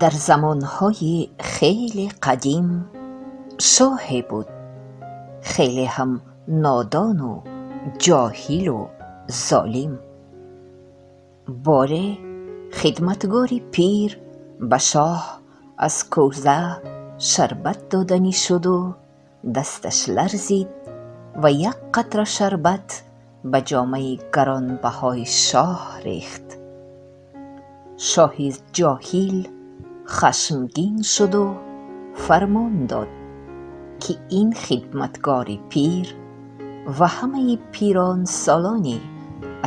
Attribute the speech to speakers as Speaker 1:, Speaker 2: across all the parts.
Speaker 1: Дар замонҳои хеле қадим шоҳе буд, хеле ҳам нодону ҷоҳилу золим. Боре хидматгори пир ба шоҳ аз кӯза шарбат доданӣ шуду дасташ ларзид ва як қатра шарбат ба ҷомаи гаронбаҳои шоҳ рехт. Шоҳи ҷоҳил хашмгин шуду фармон дод, ки ин хидматгори пир ва ҳамаи пиронсолони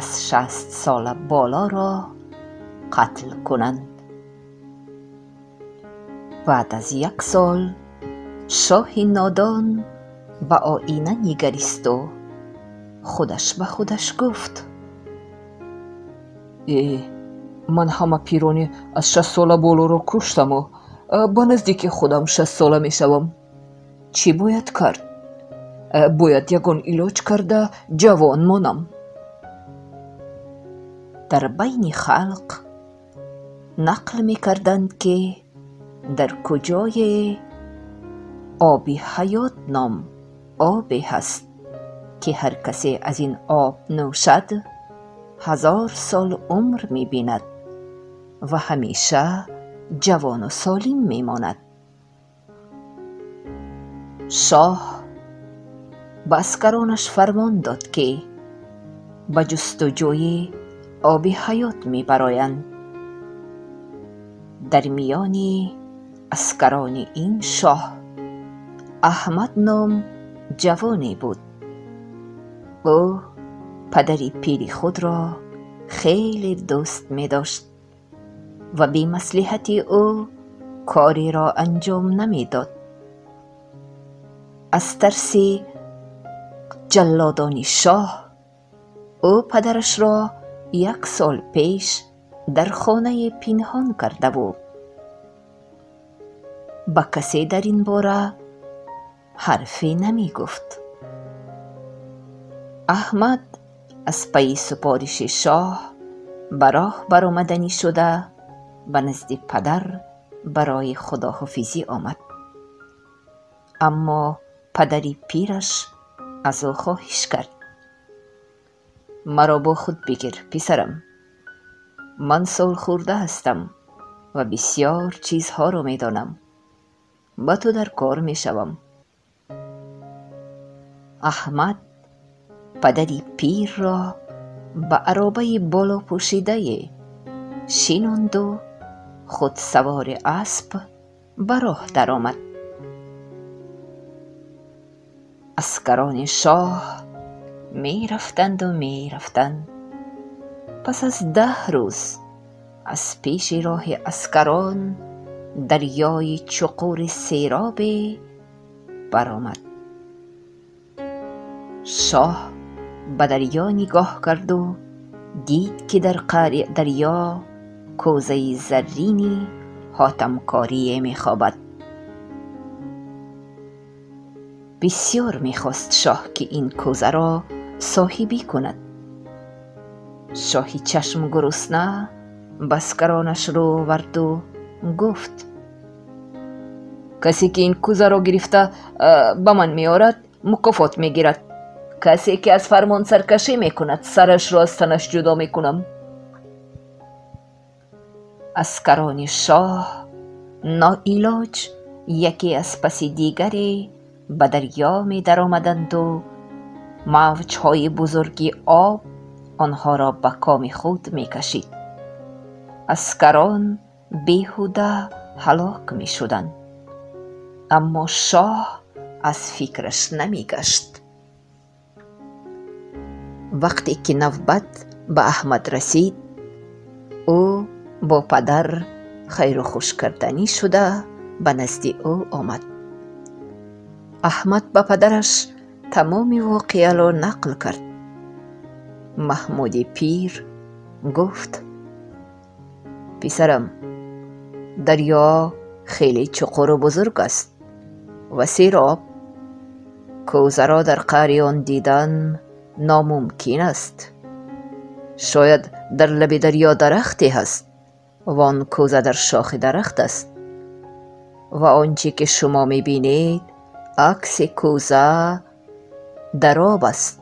Speaker 1: аз 60 сола болоро қатл кунанд. Баъд аз як сол шоҳи нодон ба оина нигаристу худаш ба худаш гуфт:
Speaker 2: Э, ман ҳама пирони аз 60 сола болоро куштаму ба наздики худам 60 сола мешавам. Чӣ бояд кард? Бояд ягон илоҷ карда ҷавон монам.
Speaker 1: Дар байни халқ нақл мекарданд, ки дар куҷое оби ҳаёт ном обе ҳаст, ки ҳар касе аз ин об нӯшад, 1000 сол умр мебинад ва ҳамеша ҷавону солим мемонад. Шоҳ ба аскаронаш фармон дод, ки ба ҷустуҷӯи оби ҳаёт мебароянд. Дар миёни аскарони ин шоҳ Аҳмад ном ҷавоне буд. Ӯ падари пири худро хеле дӯст медошт ва бемаслиҳати ӯ кореро анҷом намедод. Аз тарси ҷаллодони шоҳ ӯ падарашро як сол пеш дар хонае пинҳон карда буд. Ба касе дар ин бора ҳарфе намегуфт. Аҳмад аз пайи супориши шоҳ ба роҳ баромаданӣ шуда ба назди падар барои худоҳофизӣ омад. Аммо падари пираш аз ӯ хоҳиш кард:
Speaker 2: Маро бо худ бигир, писарам. Ман солхӯрда ҳастам ва бисёр чизҳоро медонам. Ба ту дар кор мешавам.
Speaker 1: Аҳмад падари пирро ба аробаи болопӯшидае шинонду худ савори асп ба роҳ даромад. Аскарони шоҳ мерафтанду мерафтанд. Пас аз 10 рӯз аз пеши роҳи аскарон дарёи чуқури серобе баромад. Шоҳ ба дарё нигоҳ карду дид, ки дар қаъри дарё кӯзаи заррини ҳотамкорие мехобад. Бисёр мехост шоҳ, ки ин кӯзаро соҳибӣ кунад. Шоҳи чашмгурусна ба аскаронаш рӯ оварду гуфт:
Speaker 2: Касе ки ин кӯзаро гирифта ба ман меорад, мукофот мегирад. Касе ки аз фармон саркашӣ мекунад, сарашро аз танаш ҷудо мекунам.
Speaker 1: Аскарони шоҳ ноилоҷ яке аз паси дигаре ба дарё медаромаданду мавҷҳои бузурги об онҳоро ба коми худ мекашид. Аскарон беҳуда ҳалок мешуданд, аммо шоҳ аз фикраш намегашт. Вақте ки навбат ба Аҳмад расид, ӯ бо падар хайру хуш карданӣ шуда ба назди ӯ омад. Аҳмад ба падараш тамоми воқеаро нақл кард. Маҳмуди пир гуфт:
Speaker 2: Писарам, дарё хеле чуқуру бузург аст ва сероб. Кӯзаро дар қаъри он дидан номумкин аст. Шояд дар лаби дарё дарахте ҳаст.
Speaker 1: ва он кӯза дар шохи дарахт аст ва он чӣ ки шумо мебинед, акси кӯза дар об аст.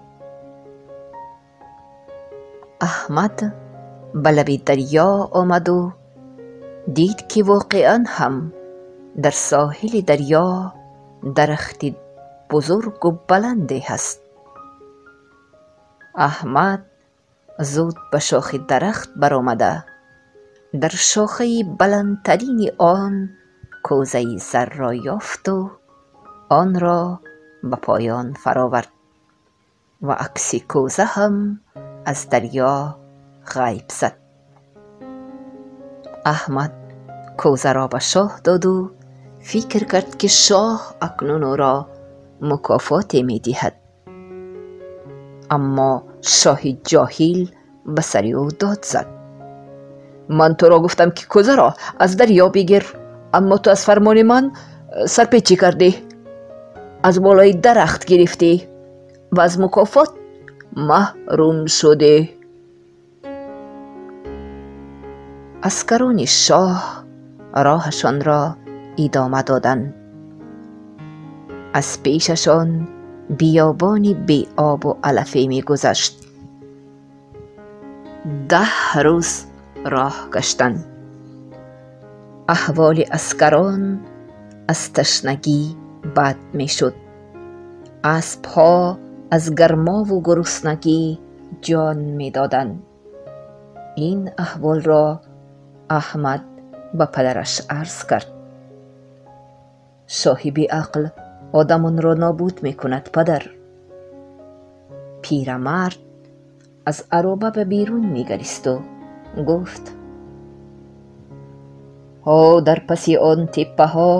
Speaker 1: Аҳмад ба лаби дарё омаду дид, ки воқеан ҳам дар соҳили дарё дарахти бузургу баланде ҳаст. Аҳмад зуд ба шохи дарахт баромада, дар шохаи баландтарини он кӯзаи зарро ёфту онро ба поён фаровард ва акси кӯза ҳам аз дарё ғайб зад. Аҳмад кӯзаро ба шоҳ доду фикр кард, ки шоҳ акнун ӯро мукофоте медиҳад. Аммо шоҳи ҷоҳил ба сари ӯ дод зад:
Speaker 2: Ман туро гуфтам, ки кӯзаро аз дарё бигир, аммо ту аз фармони ман сарпечӣ кардӣ, аз болои дарахт гирифтӣ ва аз мукофот маҳрум шудӣ.
Speaker 1: Аскарони шоҳ роҳашонро идома доданд. Аз пешашон биёбони беобу алафе мегузашт. 10 рӯз роҳ гаштанд. Аҳволи аскарон аз ташнагӣ бад мешуд. Аспҳо аз гармову гуруснагӣ ҷон медоданд. Ин аҳволро Аҳмад ба падараш арз кард. «Шоҳи беақл одамонро нобуд мекунад, падар». Пирамард аз ароба ба берун нигаристу гуфт:
Speaker 2: «Ҳо, дар паси он теппаҳо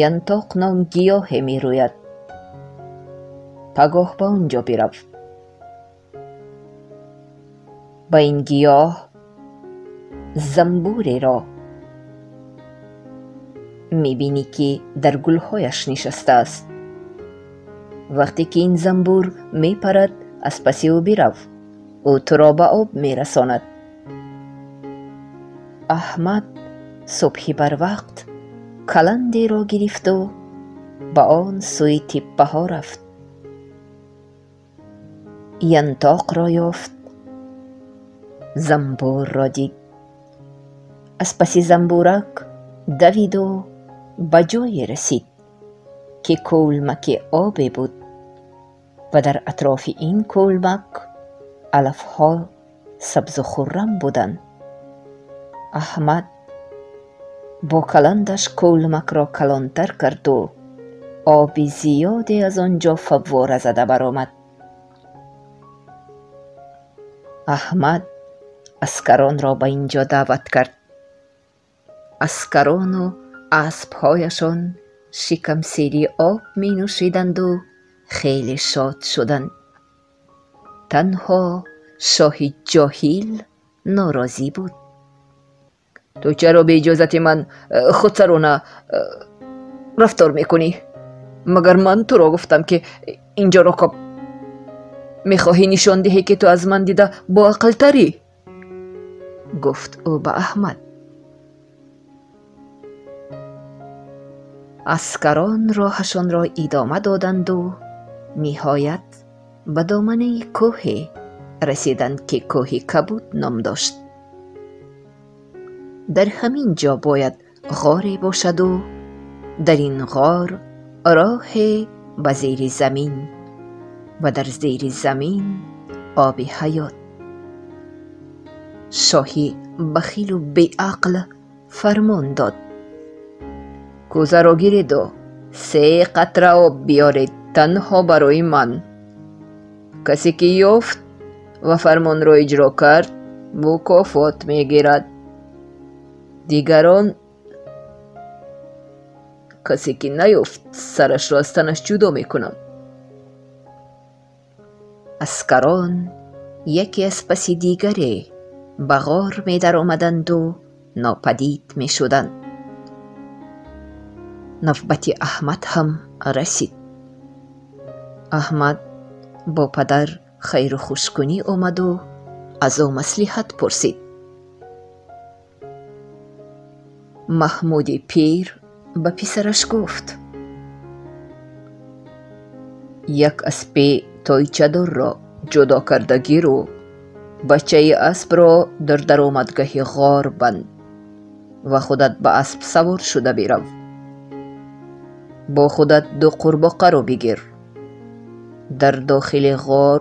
Speaker 2: янтоқ ном гиёҳе мерӯяд. Пагоҳ ба он ҷо бирав. Ба ин гиёҳ замбуреро мебинӣ, ки дар гулҳояш нишастааст. Вақте ки ин замбур мепарад, аз паси ӯ бирав, ӯ туро ба об мерасонад».
Speaker 1: Аҳмад субҳи барвақт каландеро гирифту ба он сӯи теппаҳо рафт. Янтоқро ёфт, замбурро дид. Аз паси замбурак давиду ба ҷое расид, ки кӯлмаки обе буд ва дар атрофи ин кӯлмак алафҳо сабзу хуррам буданд. Аҳмад бо каландаш кӯлмакро калонтар карду оби зиёде аз он ҷо фаввора зада баромад. Аҳмад аскаронро ба ин ҷо даъват кард. Аскарону аспҳояшон шикамсери об менӯшиданду хеле шод шуданд. Танҳо шоҳи ҷоҳил норозӣ буд.
Speaker 2: «Ту чаро бе иҷозати ман худсарона рафтор мекунӣ? Магар ман туро гуфтам, ки инҷоро коб? Мехоҳӣ нишон диҳӣ, ки ту аз ман дида боақлтарӣ?»
Speaker 1: гуфт ӯ ба Аҳмад. Аскарон роҳашонро идома доданду ниҳоят ба доманаи кӯҳе расиданд, ки Кӯҳи Кабуд ном дошт. Дар ҳамин ҷо бояд ғоре бошаду дар ин ғор роҳе ба зери замин ва дар зери замин оби ҳаёт. Шоҳи бахилу беақл фармон дод:
Speaker 2: «Кӯзаро гиреду се қатра об биёред танҳо барои ман. Касе ки ёфт ва фармонро иҷро кард, мукофот мегирад. Дигарон, касе ки наёфт, сарашро аз танаш ҷудо мекунам».
Speaker 1: Аскарон яке аз паси дигаре ба ғор медаромаданду нопадид мешуданд. Навбати Аҳмад ҳам расид. Аҳмад бо падар хайру хушкунӣ омаду аз ӯ маслиҳат пурсид. Маҳмуди пир ба писараш гуфт:
Speaker 2: як аспи тойчадорро ҷудо карда гиру бачаи аспро дар даромадгаҳи ғор банд ва худат ба асп савор шуда бирав. Бо худат ду қурбоқаро бигир. Дар дохили ғор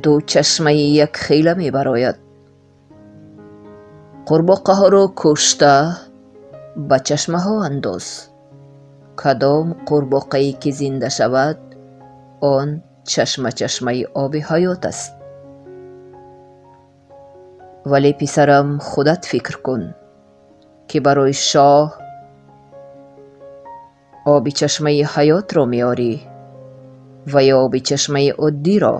Speaker 2: ду чашмаи якхела мебарояд. Қурбоқаҳоро кушта ба чашмаҳо андоз. Кадом қурбоқае ки зинда шавад, он чашма чашмаи оби ҳаёт аст. Вале писарам, худат фикр кун, ки барои шоҳ оби чашмаи ҳаётро меорӣ ва ё оби чашмаи оддиро?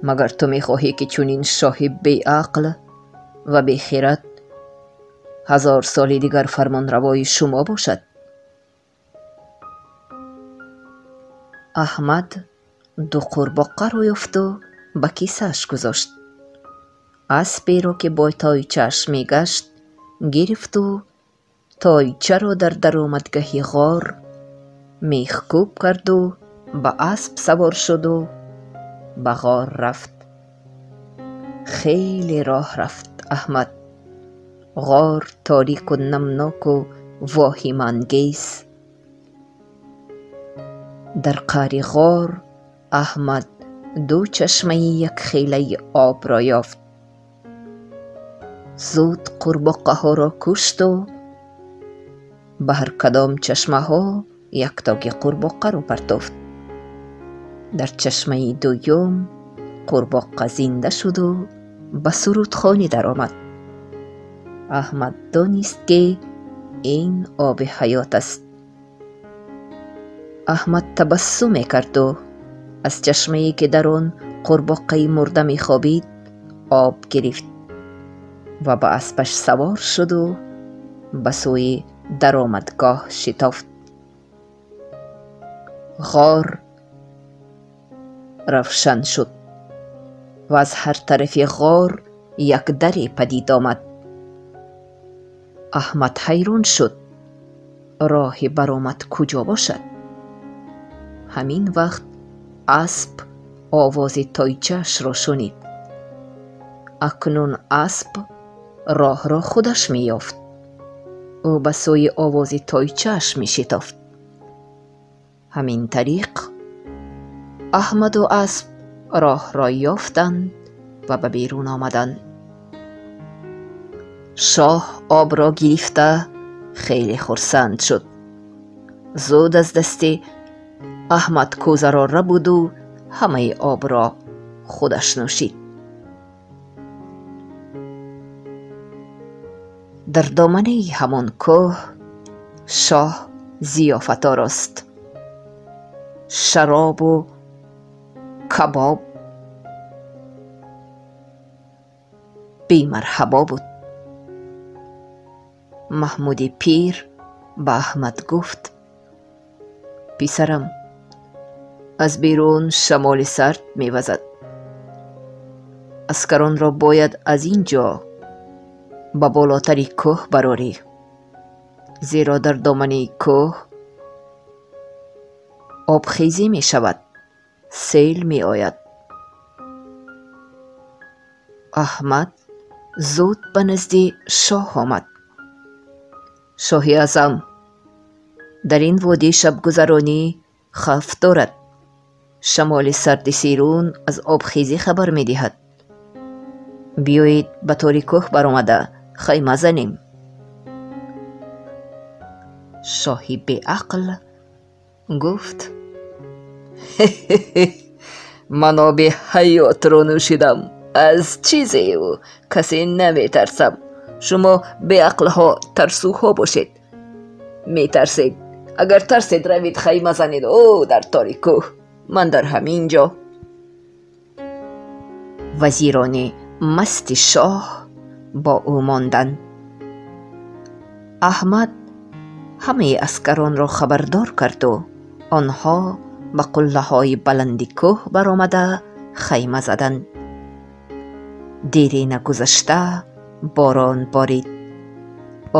Speaker 2: Магар ту мехоҳӣ, ки чунин шоҳи беақл ва бехирад 1000 соли дигар фармонравои шумо бошад? Аҳмад ду қурбоқаро ёфту ба кисааш гузошт. Асперо, ки бо тойчааш мегашт, гирифту тойчаро дар даромадгаҳи ғор мехкӯб карду ба асп савор шуду ба ғор рафт. Хеле роҳ рафт Аҳмад. Ғор торику намноку воҳимаангез. Дар қаъри ғор Аҳмад ду чашмаи якхелаи обро ёфт. Зуд қурбоқаҳоро кушту ба ҳар кадом чашмаҳо яктоги қурбоқаро партофт. Дар чашмаи дуюм қурбоқа зинда шуду ба сурудхонӣ даромад. Аҳмад донист, ки ин оби ҳаёт аст. Аҳмад табассум мекарду аз чашмае, ки дар он қурбоқаи мурда мехобид, об гирифт ва ба аспаш савор шуду ба сӯи даромадгоҳ шитофт. Ғор равшан шуд ва аз ҳар тарафи ғор як даре падид омад. Аҳмад ҳайрон шуд. Роҳи баромад куҷо бошад? Ҳамин вақт асп овози тойчаашро шунид. Акнун асп роҳро худаш меёфт. Ӯ ба сӯи овози тойчааш мешитофт. Ҳамин тариқ Аҳмаду асп роҳро ёфтанд ва ба берун омаданд. Шоҳ обро гирифта хеле хурсанд шуд. Зуд аз дасти Аҳмад кӯзаро рабуду ҳамаи обро худаш нӯшид. Дар доманаи ҳамон кӯҳ шоҳ зиёфат орост. Шаробу кабоб бемарҳабо буд. Маҳмуди пир ба Аҳмад гуфт: писарам, аз берун шамоли сард мевазад. Аскаронро бояд аз ин ҷо ба болотари кӯҳ барорӣ, зеро дар доманаи кӯҳ обхезӣ мешавад, сел меояд. Аҳмад зуд ба назди шоҳ омад. Шоҳи аъзам, дар ин водӣ шабгузаронӣ хавф дорад. Шамоли сарди серун аз обхезӣ хабар медиҳад. Биёед ба тори кӯҳ баромада хайма занем. Шоҳи беақл гуфт: ман оби ҳаётро нӯшидам, аз чизею касе наметарсам. Шумо беақлҳо тарсуҳо бошед. Метарсед. Агар тарсед, равед хайма занед о дар тори кӯҳ. Ман дар ҳамин ҷо. Вазирони масти шоҳ бо ӯ монданд. Аҳмад ҳамаи аскаронро хабардор карду онҳо ба қуллаҳои баланди кӯҳ баромада хайма заданд. Дере нагузашта борон борид.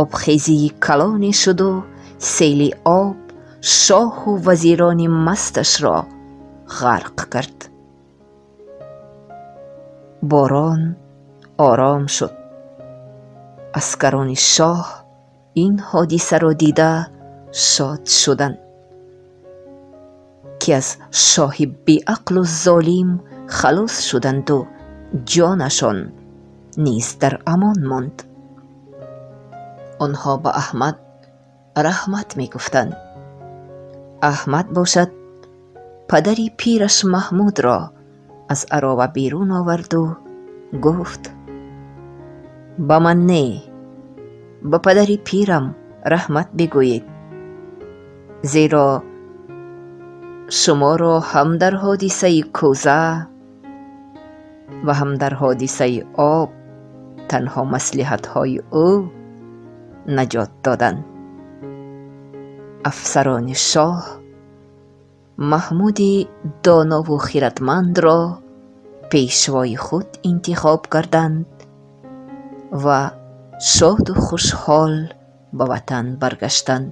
Speaker 1: Обхезии калоне шуду сели об шоҳу вазирони масташро ғарқ кард. Борон ором шуд. Аскарони шоҳ ин ҳодисаро дида шод шуданд, ки аз шоҳи беақлу золим халос шуданду ҷонашон низ дар амон монд. Онҳо ба Аҳмад раҳмат мегуфтанд. Аҳмад бошад, падари пираш Маҳмудро аз арова берун оварду гуфт: ба ман не, ба падари пирам раҳмат бигӯед, зеро шуморо ҳам дар ҳодисаи кӯза ва ҳам дар ҳодисаи об танҳо маслиҳатҳои ӯ наҷот доданд. Афсарони шоҳ Маҳмуди донову хиратмандро пешвои худ интихоб карданд ва шоду хушҳол ба ватан баргаштанд.